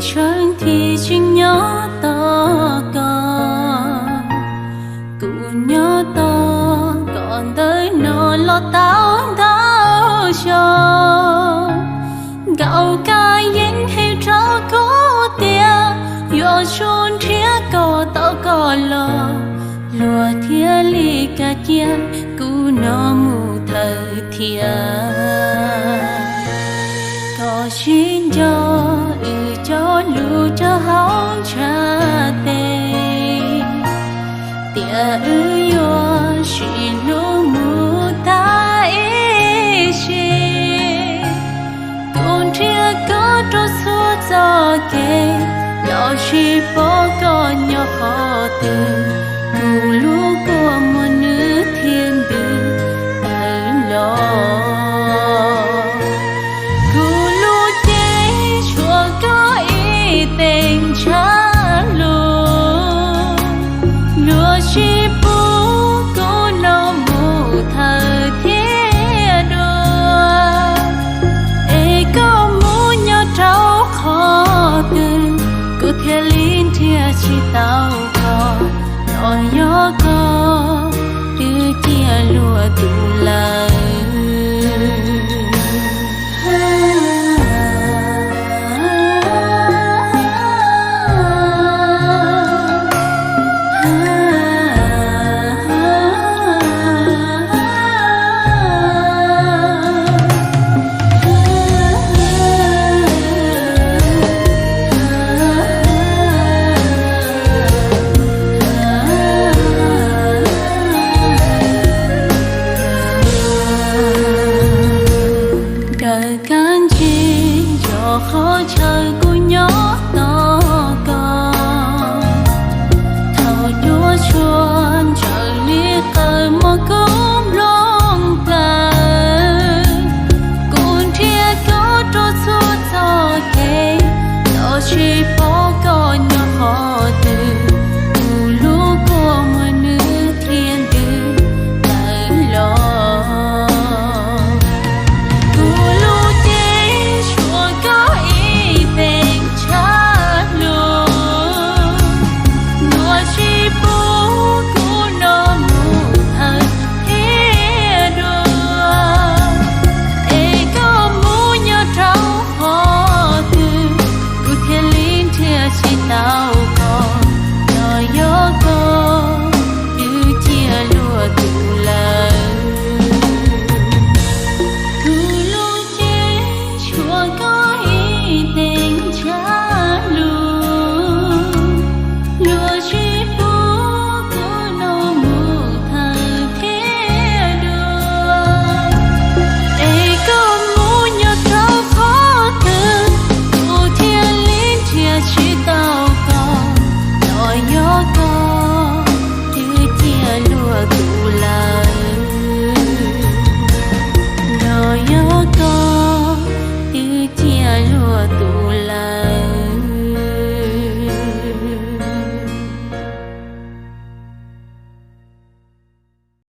Sawv thiaj tsis nyob tos koj, kuv nyob tos koj ntawm no los tau ntau xyoo. Nkauj Kab Yeeb hais rau kuv tias yuav tsum nrhiav koj tau koj los, luag thiaj li kam cia kuv no mus thawj thiab. Koj sib nco wb cov lus cov hauj tshaj tes, tias wb yuav sib hlub mus tag ib sim. Kuv nrhiav koj rau txhua txoj kev, los tsis pom koj nyob qhov twg, kuv lub kua muag nws thiaj ntws tawm los. Kuv lub cev tshuav koj ib teem ntshav lus, luag tsis pub kuv no mus thawj thiab dua. Es koj mus nyob rau qhov twg, kuv thiaj li nrhiav tsis tau koj, los yog koj twb cia luag tus lawm. Daws kab ntsig nco qhov chaw